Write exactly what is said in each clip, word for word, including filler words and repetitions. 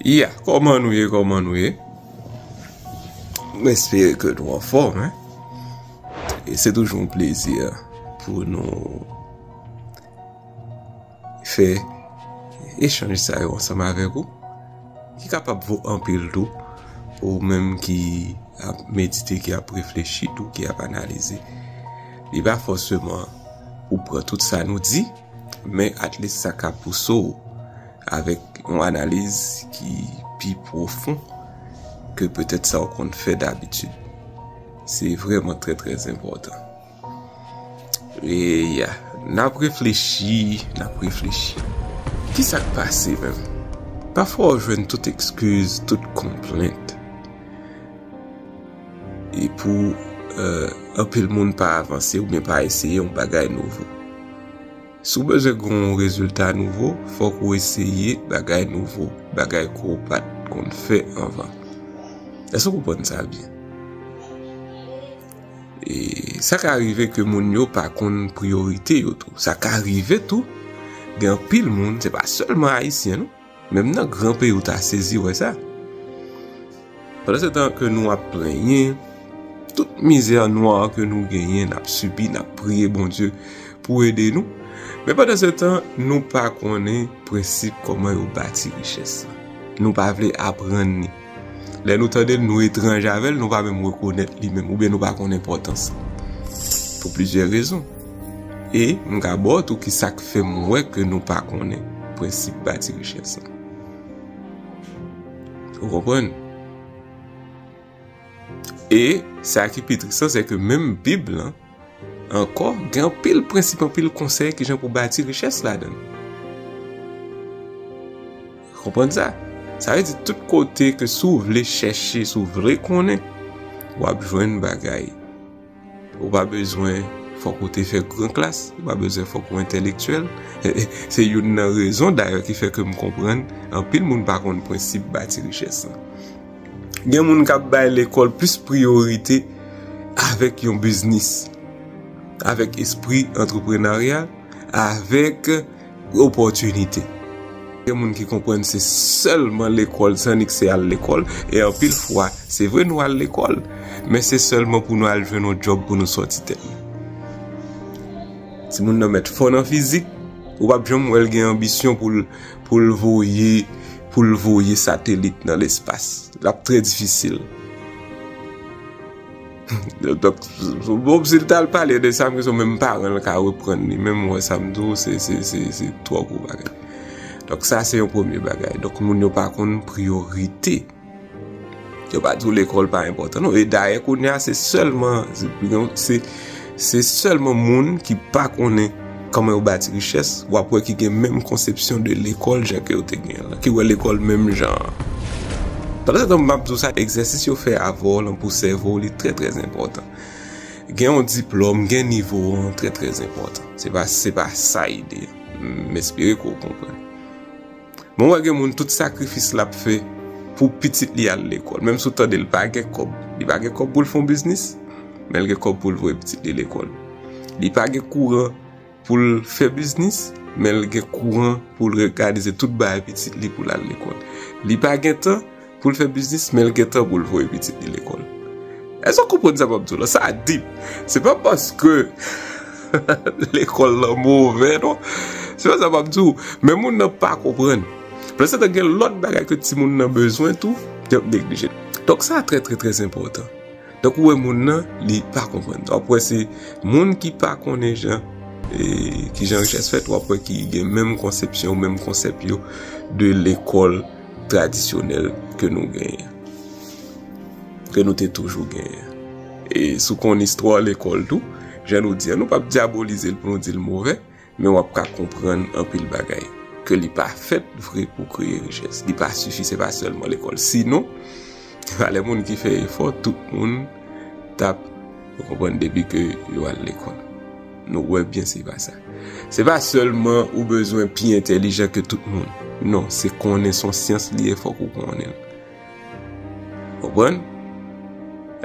Ya, kòman nou ye, kòman nou ye? M espere ke nou anfòm, en. E se toujou yon plezi pou nou fè echanj sa yo ansanm avèk ou, ki kapab vo anpil tou pou ou menm ki ap medite, ki ap reflechi tou, ki ap analize. Li pa fòseman pou pran tout sa nou di, men at least sa ka pouse w avèk yon analiz ki pi pwofon ke petèt sa w konn fè dabitid. Se vrèman trè, trè enpòtan. E ya, n ap reflechi, n ap reflechi. Kisa k pase menm? Pafwa w jwenn tout ekskiz, tout konplent. E pou, euh, anpil moun pa avanse oubyen pa eseye yon bagay nouvo. Si w bezwen gen yon rezilta nouvo, fòk ou eseye bagay nouvo, bagay ke w pa t konn fè anvan. Èske w konprann sa byen? E sa ka rive ke moun yo pa konn priyorite yo tou. Sa ka rive tou, gen anpil moun, se pa sèlman Ayisyen, non. Menm nan gran peyi, ou ta sezi wè sa. Pandan se tan ke nou ap plenyen, tout mizè nwa ke nou genyen, n ap sibi, n ap priye Bondye pou ede nou. Men pandan se tan, nou pa konnen prensip kòman yo bati richès la. Nou pa vle aprann li. Lè nou tande l, nou etranj avè l, nou pa menm rekonèt li menm, oubyen nou pa konn enpòtans li. Pou plizyè rezon. E m ka ba w tou ki sa k fè m wè ke nou pa konnen prensip bati richès la. Ou konprann? E sa ki pi tris lan, se ke menm Bib lan, ankò, gen anpil prensip, anpil konsèy kijan pou bati richès ladan l. Konprann sa? Sa vle di tout kote ke si w vle chèche, si w vle konnen, w ap jwenn bagay. Ou pa bezwen fòk ou te fè gran klas, ou pa bezwen fòk ou entèlektyèl. Se youn nan rezon dayè ki fè ke m konprann anpil moun pa konn prensip bati richès lan. Gen moun k ap bay lekòl plis priyorite avèk yon biznis, avèk espri antreprenaryal, avèk opòtinite. Gen moun ki konprann se sèlman lekòl, se annik se al lekòl, e anpil fwa, se vre nou al lekòl, men se sèlman pou nou al jwenn yon djòb pou nou sòti tèt nou. Timoun nan mèt fò nan fizik, ou p ap janm wè l gen anbisyon pou l, pou l voye, pou l voye satelit nan lespas. L ap trè difisil. Donk, bon, si l t al pale de sa, m kwè se menm paran l ka reprann li. Menm mwen, sa m di w, se, se, se, se twò gwo bagay. Donk, sa se yon premye bagay. Donk, moun yo pa konn priyorite. Yo pa di w lekòl pa enpòtan, non. E dayè, kounye a, se sèlman, se, se, se sèlman moun ki pa konnen kòman yo bati richès, w ap wè ki gen menm konsepsyon de lekòl jan ke yo te gen an, ki wè lekòl menm jan an. Pandan se tan, m ap di w sa, egzèsis yo fè avè w lan pou sèvo w, li trè, trè enpòtan. Gen yon diplòm, gen nivo an, trè, trè enpòtan. Se pa, se pa sa ide a. M espere ke w konprann. Bon, wè gen moun tout sakrifis l ap fè pou pitit li al lekòl. Menm si w tande l pa gen kòb. Li pa gen kòb pou l fè yon biznis, men l gen kòb pou l voye pitit li lekòl. Li pa gen kouran pou l fè biznis, men l gen kouran pou l òganize tout bagay pitit li pou l al lekòl. Li pa gen tan pou l fè biznis, men l gen tan pou l voye pitit li lekòl. Èske w konprann sa m ap di w la? Sa deep. Se pa paske lekòl lan move, non. Se pa sa m ap di w. Men moun nan pa konprann. Pandan se tan, gen lòt bagay ke timoun nan bezwen tou, y ap neglije. Donk, sa trè, trè, trè enpòtan. Donk, ou wè moun nan, li pa konprann. W ap wè se moun ki pa konnen jan, e, kijan richès fèt, w ap wè ki gen menm konsepsyon, menm konsèp yo de lekòl tradisyonèl ke nou genyen, ke nou te toujou genyen. E si w konn istwa lekòl tou, jan nou di an, nou p ap dyabolize l pou nou di l move, men w ap ka konprann anpil bagay. Ke li pa fèt vre pou kreye richès. Li pa sifi, se pa sèlman lekòl. Sinon, valè moun ki fè efò, tout moun t ap, ou konprann, depi ke yo al lekòl. Nou wè byen se pa sa. Se pa sèlman ou bezwen pi entèlijan ke tout moun. Non, se konnen se yon syans li ye, fòk ou konnen l. Konprann?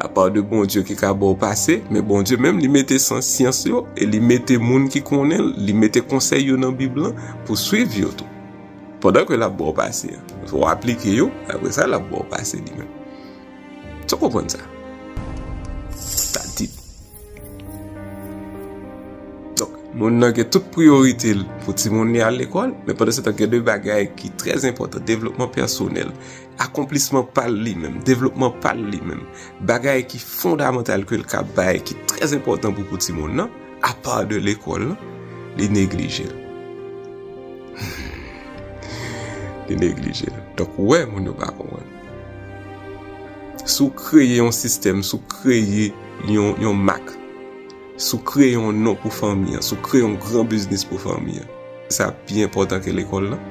Apa de Bondye ki ka ba w pase, men Bondye menm li mete san syans yo, e li mete moun ki konnen l, li mete konsèy yo nan Bib lan pou swiv yo tou. Pandan ke l ap ba w pase an. Fò w aplike yo, apre sa, l ap ba w pase li menm. Sa w konprann sa? That's it. Donk, moun nan gen tout priyorite l pou timoun li al lekòl, men pandan se tan gen de bagay ki trè enpòtan, devlopman pèsonèl, akonplisman pa l li menm, devlopman pa l li menm, bagay ki fondamantal ke l ka bay, ki trè enpòtan pou, pou timoun nan, apa de lekòl lan, li neglije l. Li neglije l. Donk, ou wè, moun yo pa konprann. Si w kreye yon sistèm, si w kreye yon, yon mak, si w kreye yon non pou fanmi an, si w kreye yon gran biznis pou fanmi an, sa pi enpòtan ke lekòl lan.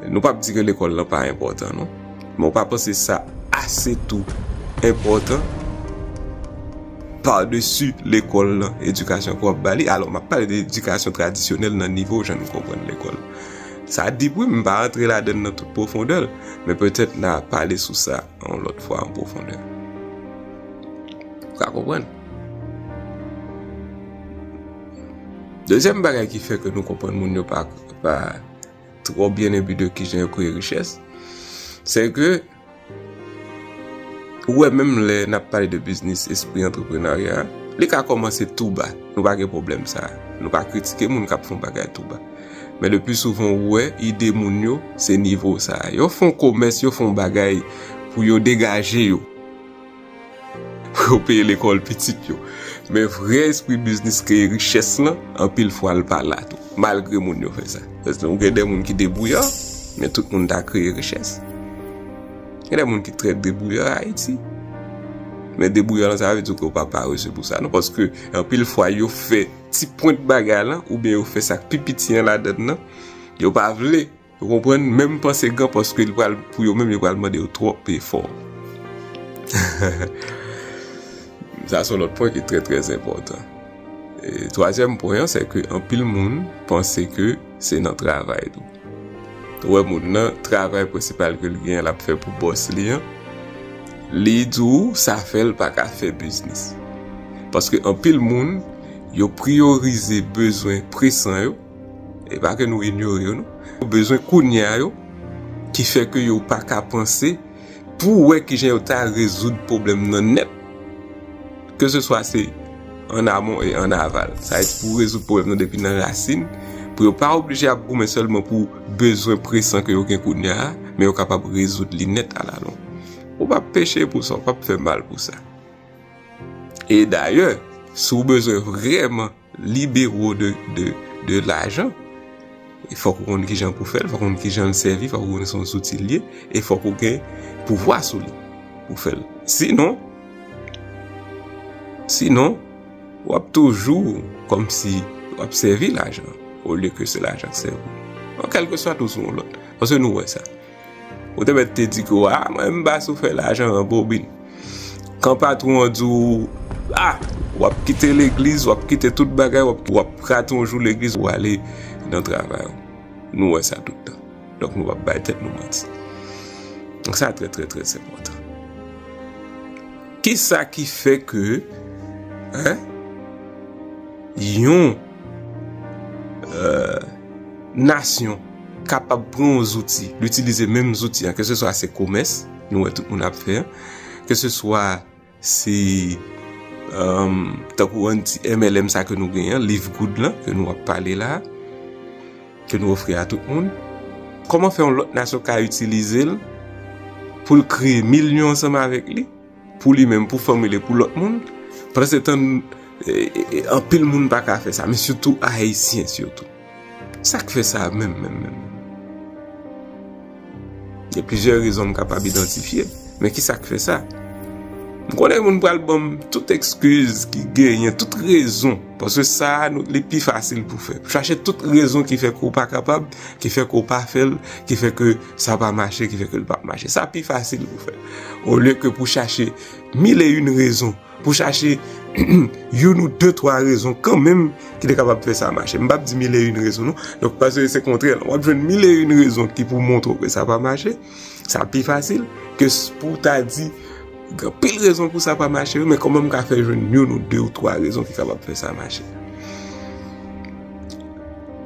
Nou p ap di ke lekòl lan pa enpòtan, non. Men w pa panse sa ase tou enpòtan padesi lekòl lan, edikasyon ke w ap ba li? Alò, m ap pale de edikasyon tradisyonèl nan nivo jan nou konprann lekòl. Sa dip, wi, m pa rantre ladann nan tout pwofondè l, men petèt n a pale sou sa yon lòt fwa an pwofondè. Ou ka konprann? Dezyèm bagay ki fè ke nou konprann moun yo pa, pa twò byen enbi de kijan yo kreye richès, se ke ou wè, menm lè n ap pale de biznis, espri antreprenarya, li ka kòmanse tou ba. Nou pa gen pwoblèm sa a. Nou pa kritike moun k ap fè yon bagay tou ba. Men le pli souvan, ou wè, ide moun yo, se nivo sa a. Yo fè yon komès, yo fè yon bagay pou yo degaje yo. Pou yo peye lekòl pitit yo. Men vrè espri biznis, kreye richès lan, anpil fwa l pa la tou. Malgre moun yo fè sa. Paske nou gen de moun ki debouya, men tout moun ta kreye richès. Gen de moun ki trè debouya Ayiti. Men debouya lan, sa vle di ke w pa parese pou sa, non. Paske anpil fwa, yo fè ti pwent bagay lan, oubyen yo fè sa k pi piti an ladann nan. Yo pa vle, ou konprann, menm panse gran, paske li pral, pou yo menm, li pral mande yo twòp efò. Sa se yon lòt pwen ki trè, trè enpòtan. E twazyèm pwen an, se ke anpil moun panse ke se nan travay tou. Ou wè, moun nan, travay prensipal ke l genyen, l ap fè pou bòs li an, li di w sa fè l pa ka fè biznis. Paske anpil moun, yo priyorize bezwen presan yo, e pa ke nou inyore yo, non. Bezwen kounye a yo, ki fè ke yo pa ka panse pou wè kijan yo ta rezoud pwoblèm nan nèt, ke se swa se an amon e an aval. Sa vle di pou rezoud pwoblèm nan depi nan rasin, pou yo pa oblije ap goumen sèlman pou bezwen presan ke yo gen kounye a, men yo kapab rezoud li nèt alalong. Ou p ap peche pou sa, ou p ap fè mal pou sa. E dayè, si w bezwen vrèman libere w de, de, de lajan, e fòk ou konn kijan pou fè l, fòk ou konn kijan l sèvi, fòk ou konn se yon zouti l ye, e fòk ou gen pouvwa sou li pou fè l. Sinon, sinon, w ap toujou kòmsi w ap sèvi lajan, olye ke se lajan k sèvi w. An kèlkeswa tou sou yon lòt. Paske nou wè sa. Ou te mèt te di ke, a, mwen, m pa sou fè lajan an bobin. Kan patwon an di w, a, w ap kite legliz, w ap kite tout bagay, w ap, w ap rate yon jou legliz, w ale nan travay ou. Nou wè sa tout tan. Donk, nou p ap bay tèt nou manti. Donk, sa trè, trè, trè enpòtan. Kisa ki fè ke, en, yon, euh, nasyon kapab pran yon zouti, l itilize menm zouti an, ke se swa se komès, nou wè tout moun ap fè an, ke se swa se, euh, tankou anti M L M sa ke nou genyen an, liv goud lan, ke nou ap pale la, ke nou ofri a tout moun. Kòman fè yon lòt nasyon ka itilize l pou l kreye milyon ansanm avèk li, pou li menm, pou fanmi l, pou lòt moun? Pandan se tan, e, e, e, anpil moun pa ka fè sa, men sitou Ayisyen sitou. Sa k fè sa menm, menm, menm? Gen plizyè rezon m kapab idantifye, men ki sa k fè sa? M konnen moun pral ban m tout ekskiz ki genyen, tout rezon, paske sa a, nou, li pi fasil pou fè. Chache tout rezon ki fè ke w pa kapab, ki fè ke w pa fè l, ki fè ke sa pa mache, ki fè ke l p ap mache. Sa pi fasil pou fè. Olye ke pou chache mil e yon rezon, pou chache youn ou de, twa rezon kanmenm ki te kapab fè sa mache. M p ap di mil e yon rezon, non. Donk, paske se kontrè l. W ap jwenn mil e yon rezon ki pou montre w ke sa pa mache. Sa pi fasil ke s-, pou w ta di, gen anpil rezon pou sa pa mache, wi, men kòman m ka fè jwenn youn ou de ou twa rezon ki kapab fè sa mache?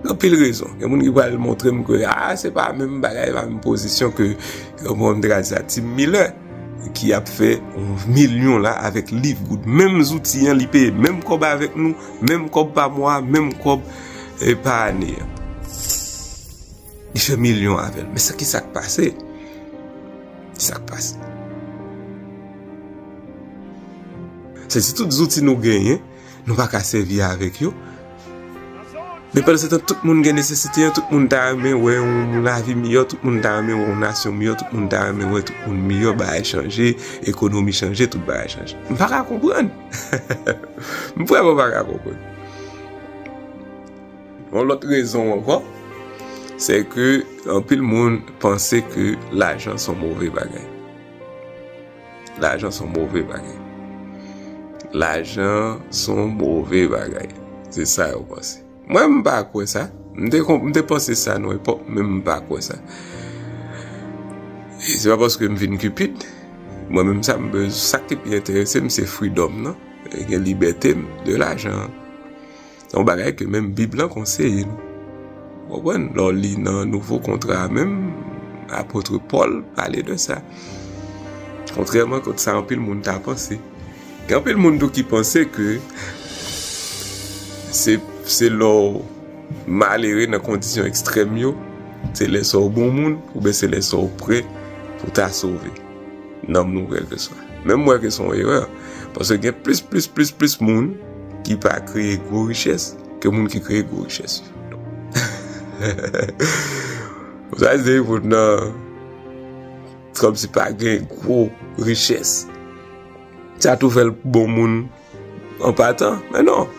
Gen Anpil rezon. Gen moun ki pral montre m ke, ah, se pa menm bagay, pa menm pozisyon ke, kòman m te ka di sa, Tim Miller, ki ap fè yon milyon la avèk liv goud. Menm zouti an, li peye menm kòb avèk nou, menm kòb pa mwa, menm kòb, e, pa ane an. Li fè milyon avè l. Men sa, ki sa k pase? Ki sa k pase? Se si tout zouti nou genyen, nou pa ka sèvi avèk yo. Men pandansetan, tout moun gen nesesite an, tout moun ta renmen wè yon lavi miyò, tout moun ta renmen wè yon nasyon miyò, tout moun ta renmen wè tout moun miyò, bagay chanje, ekonomi chanje, tout bagay chanje. M pa ka konprann. M vrèman pa ka konprann. Yon lòt rezon ankò, se ke anpil moun panse ke lajan se yon move bagay. Lajan se yon move bagay. Lajan se yon move bagay. Se sa yo panse. Mwen, m pa kwè sa. M te, m te panse sa nan yon epòk, men m pa kwè sa. E se pa paske m vin Cupid. Mwen menm, sa m bezwen, sa ki pi enterese m, se freedom nan. E gen libète m de lajan. Se yon bagay ke menm Bib lan konseye nou. Ou konprann? Lè w li nan Nouvo Kontra a menm, apot Pòl pale de sa. Kontrèman kot sa anpil moun ta panse. Gen anpil moun tou ki panse ke se, se lè w malere nan kondisyon ekstrèm yo, se lè sa w bon moun, oubyen se lè sa w prè pou ta sove nanm nou, kèlkeswa. Men m wè ke se yon erè. Paske gen plis, plis, plis, plis moun ki pa kreye gwo richès ke moun ki kreye gwo richès yo. Sa se pou nan, kòmsi pa gen gwo richès. Sa tou fè l bon moun an patan. Men non.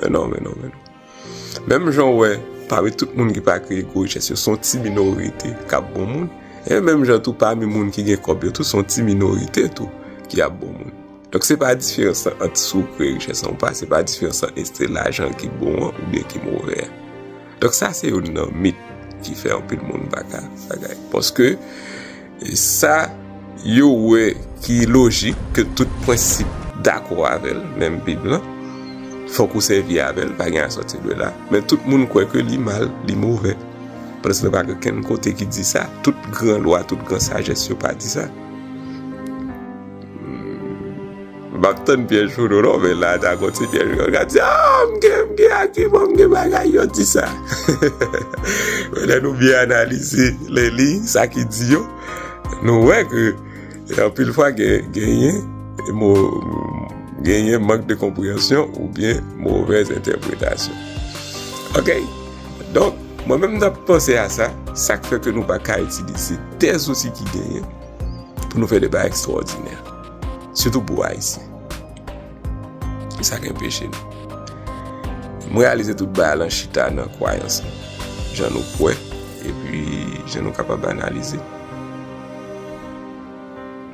Men non, men non, men non. Menm jan w wè, pami tout moun ki pa kreye gwo richès yo, se yon ti minorite k ap bon moun. E menm jan tou, pami moun ki gen kòb yo tou, se yon ti minorite tou ki ap bon moun. Donk, se pa diferans lan ant si w kreye richès lan ou pa, se pa diferans lan ant se lajan ki bon an oubyen ki move a. Donk, sa se youn nan mit ki fè anpil moun pa ka bagay. Paske, e sa yo wè ki lojik, ke tout prensip dakò avè l, menm Bib lan, fòk ou sèvi avè l, pa gen a sòti de la. Men tout moun kwè ke li mal, li move. Paske pa gen okenn kote ki di sa. Tout gran lwa, tout gran sajès yo pa di sa. M ap tann pyèj foto non, men la, ta konn se pyèj yo ka di, ah, m gen, m gen agiman, m gen bagay, yo di sa. Men lè nou byen analize lè li, sa ki di yo, nou wè ke anpil fwa gen, genyen, mo-, genyen mank de konpreyansyon oubyen movèz entèpretasyon. Ok? Donk, mwen menm, m t ap panse a sa, sa k fè ke nou pa ka itilize de zouti ki genyen pou nou fè de bagay ekstwòdinè. Sitou pou Ayisyen. E sa k enpeche nou. M reyalize tout bagay lan chita nan kwayans nou. Jan nou kwè, epi jan nou kapab analize.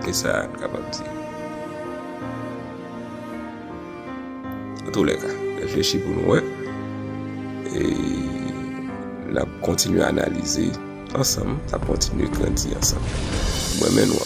E sa n kapab di. Antoulèka, reflechi pou nou wè. E n ap kontinye analize ansanm, n ap kontinye grandi ansanm. Mwen men nou